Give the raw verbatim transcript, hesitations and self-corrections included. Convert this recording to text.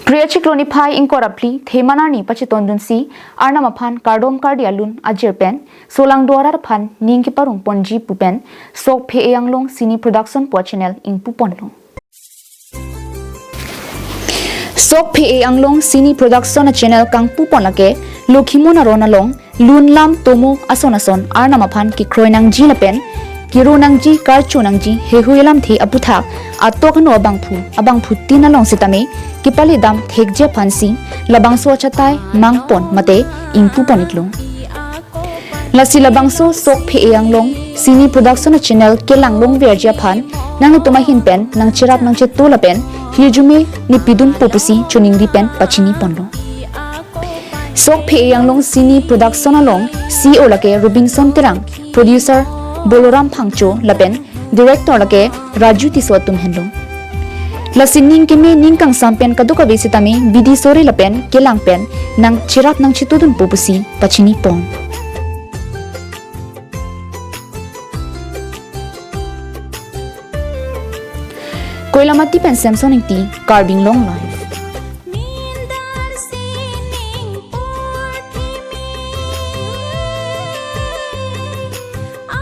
Phre achiklo niphai ingkoi ra phli Theman arni pachetondunsi Arnam aphan kardom kardi alun ajir pen solangdo arat aphan ning keparong ponji pu pen Sokphe Anglong Cine Production pu a channel ingpu ponlo. Sokphe Anglong Cine Production a channel kangpu pon lake Lokhimon aron along lun lam tomo ason ason Arnam aphan kekroi nangji lapen kiro nangji, karcho nangji heihui alamthe aputhak atok ano abangphu abangphutin along sitame kepale dam thekji aphansi labangso achatai mang pon mate ingpu pon iklo. Lasi labangso Sokphe Anglong Cine Production a channel kelang longverji aphan nanglitum ahin pen nangcherap nangcheto lapen hirjume nepidunpo pusi choningri pen pachini ponlo. Sokphe Anglong Cine Production along C E O lake Robinson Terang, producer Boloram Phangcho lapen director lake Raju Tisso atum henlo. Lasi ning keme ning kangsam pen kadokave sitame bidi sore lapen kelang pen nangcherap nangchetodunpo pusi pachini pon. Koilamati pen Samson Ingti, Karbi Anglong Live.